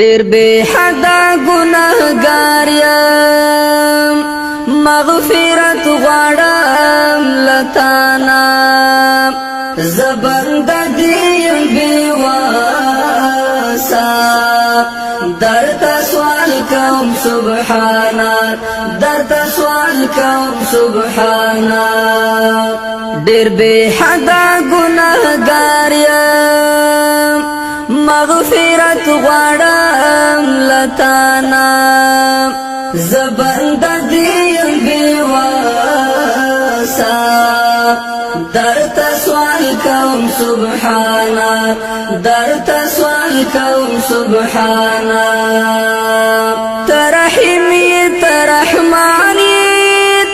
ډیر بے حد ګناهګار یم، مغفرت غواړم لتانا. زبند دیم بے واسا، درته سوال کوم سبحانا، درته سوال کوم سبحانا. ډیر بے حد ګناهګار یم، مغفرت غواړم لتانا. زبند دیم بے واسا، درته سوال کوم سبحانا، درته سوال کوم سبحانا. ترحمی ترحمانی،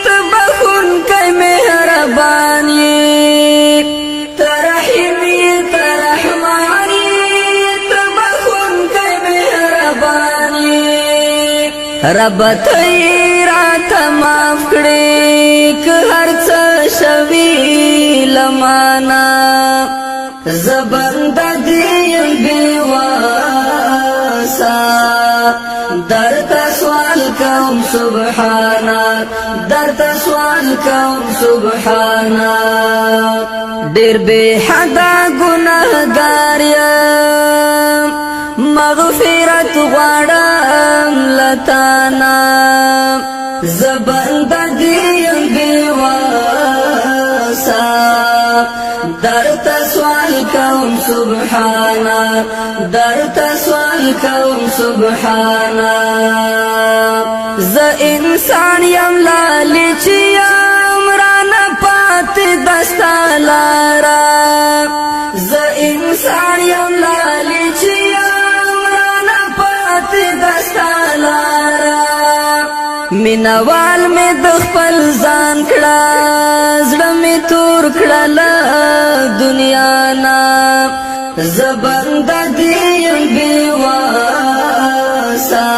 تبخون کئی مهربانی. ترحمی ترحمانی، تبخون کئی مهربانی. رب تی راته معاف کړې که هر څه شوي لمانا. زبند دیم بے واسا، درته سوال کوم سبحانا، درته سوال کوم سبحانا. ډیر بے حد ګناهګار یم، مغفرت غواړم لتانا. زبند دیم بے واسا، درته سوال کوم سبحانا، درته سوال کوم سبحانا. ز انسان یم لالی چې یم، رانه پات دستا لارا. ز انسان یم لالی چې یم، رانه پات دستا لارا. مینوال می د خپل ځان کړه، زړه می تور کړه له دنیا نا. زبند دیم بے واسا،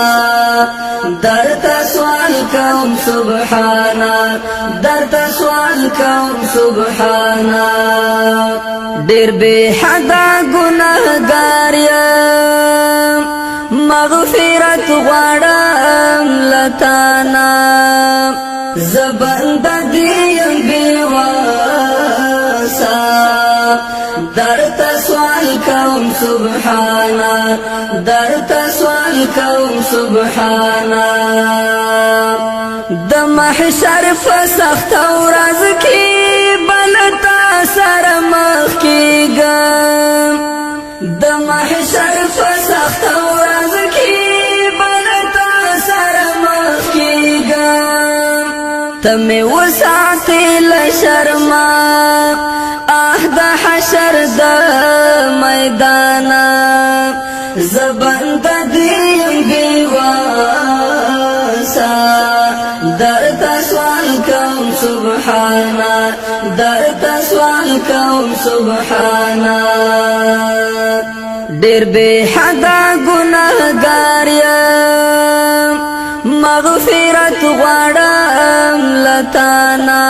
درته سوال کوم سبحانا، درته سوال کوم سبحانا. ډیر بے حد ګناهګار یم، مغفرت غواړم لتانا. زبند دیم بے واسا، درته سوال کوم سبحانا، درته سوال کوم سبحانا. د محشر په سخت ورځ کې بل تا سره مخ کېږم. د محشر په سخت ورځ کې بل تا سره مخ کېږم. ته مې وساتې له شرما، اه د حشر د میدانا. زبند دیم بے واسا، درته سوال کوم سبحانا، درته سوال کوم سبحانا. ډیر بے حد ګناهګار یم، مغفرت غواړم لتانا.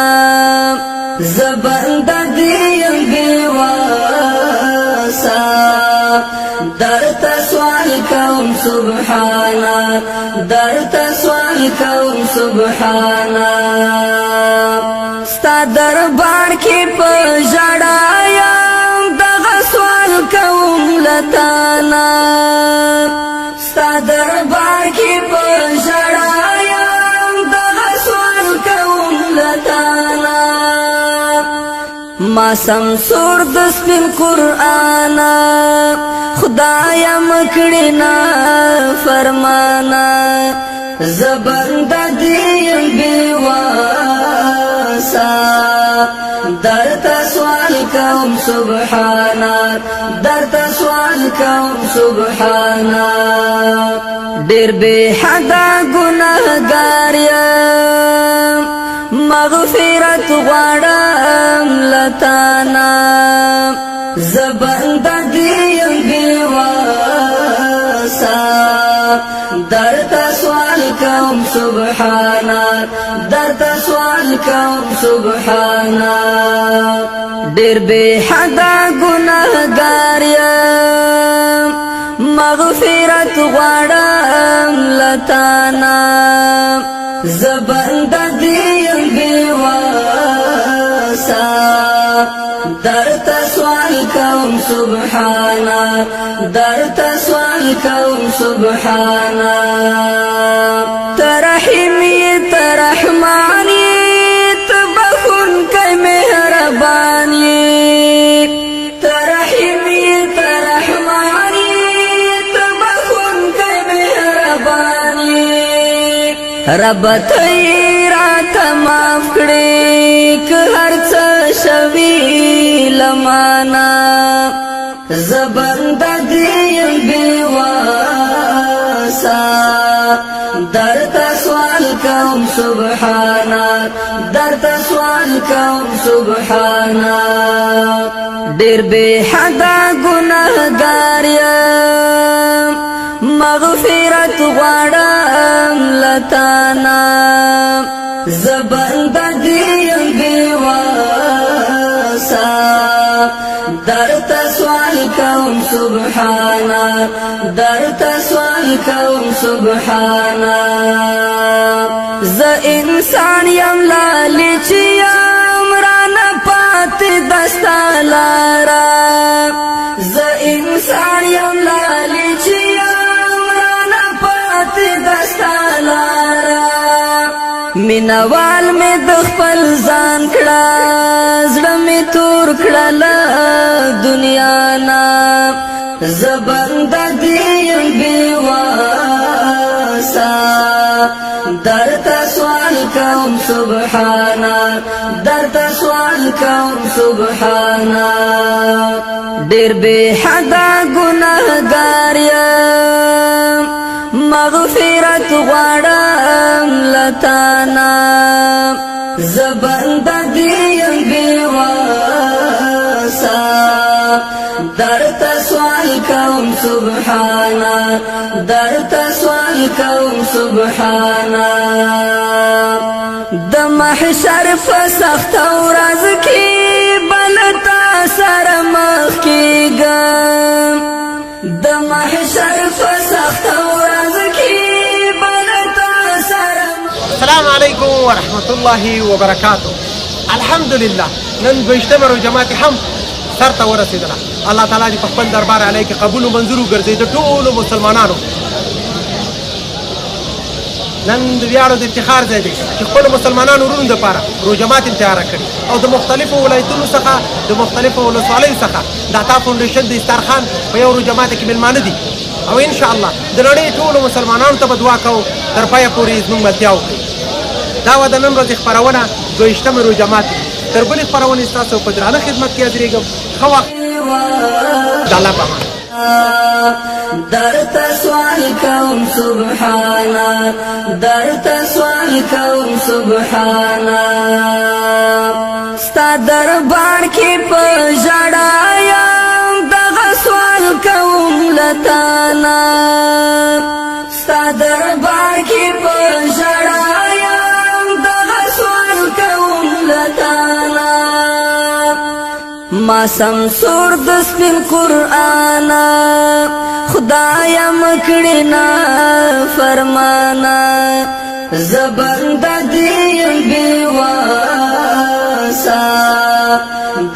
زبند دیم بے واسا، درته سوال کوم سبحانا، درته سوال کوم سبحانا. ستا دربار کې په ژړا یم، دغه سوال کوم لتانا. ستا دربار کې په ژړا یم، دغه سوال کوم لتانا. ما سمسور د سپین قرآن، خدای مکړی نا فرمانا. زبند دیم بے واسا، درته سوال کوم سبحانا، درته سوال کوم سبحانا. ډیر بے حد ګناهګار یم، مغفرت غواړم لتانا. زبند دیم بے واسا، درته سوال کوم سبحانا، درته سوال کوم سبحانا. ډیر بے حد ګناهګار یم، مغفرت مغفرت غواړم لتانا. زبند دیم بیواسا، درته سوال کوم سبحانا، درته سوال کوم سبحانا. ترحمی ترحمانی، تبخون کئی مهربانی. ترحمی ترحمانی، تبخون کئی مهربانی. رب ته راته معاف کړې که هر څه شوي لمانا. زبند دیم بیواسا، درته سوال کوم سبحانا، درته سوال کوم سبحانا. ډیر بے حد ګناهګار یم، مغفرت غواړم لتانا. زبند دیم بیواسا، درته سوال کوم سبحانا، درته سوال کوم سبحانا. ز انسان یم لالی چې یم، رانه پاتې دستا لارا. ز انسان یم لالی چې یم، رانه پاتې دستا لارا. مینوال می د خپل ځان کړه، زړه می تور کړه له دنیا نا. زبند دیم بیواسا، درته سوال کوم سبحانا، درته سوال کوم سبحانا. ډیر بے حد ګناهګار یم، مغفرت غواړم لتانا. زبند دیم بیواسا، درته سوال کوم سبحانا، درته سوال کوم سبحانا. د محشر په سخت ورځ کې بلتا سره مخ کېږم، د محشر په سخت ورځ کې بلتا سره. السلام علیکم ورحمت الله وبرکاته. الحمدلله، نن دویشتمه روژه ماتې هم سرته ورسېدله. الله تعالی دې په خپل دربار علی کې قبول او منظور وګرځي د ټولو مسلمانانو. نن د ویاړو د افتخار ځای دی چې خپلو مسلمانانو وروڼو دپاره روژه ماتې هم تیاره کړې او د مختلفو ولایتونو څخه، د مختلفو ولسوالیو څخه د عطا فاونډیشن د استرخان په یو روژه ماتې کې مېلمانه دي. او ان شاء الله د نړۍ ټولو مسلمانانو ته به دعا کوو تر پایه پورې زموږ ملتیا وکړي. دا وه د نن ورځې خپرونه، دویشتمه روژه ماتې. تر بلې خپرونې ستاسو په درانه خدمت کې حاضرېږم. ښه وخت، د الله په امان. درته سوال کوم سبحانا، درته سوال کوم سبحانا. ستا دربار کې په ژړا یم، دغه سوال کوم لتانا. ستا دربار کې په ژړا یم، دغه سوال کوم لتانا. ما سمسور د سپین قرآن، خدای مکړی نا فرمانا. زبند دیم بیواسا،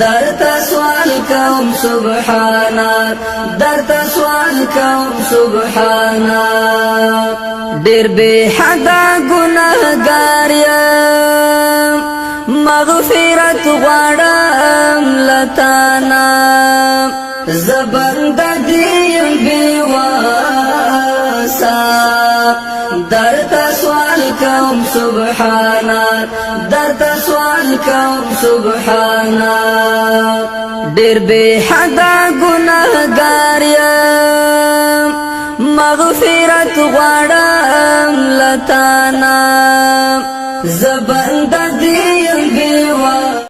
درته سوال کوم سبحانا، درته سوال کوم سبحانا. ډیر بے حد ګناهګار یم، مغفرت غواړم لتانا. زبند دیم بیواسا، درته سوال کوم سبحانا، درته سوال کوم سبحانا. ډیر بے حد ګناهګار یم، مغفرت غواړم لتانا. زبر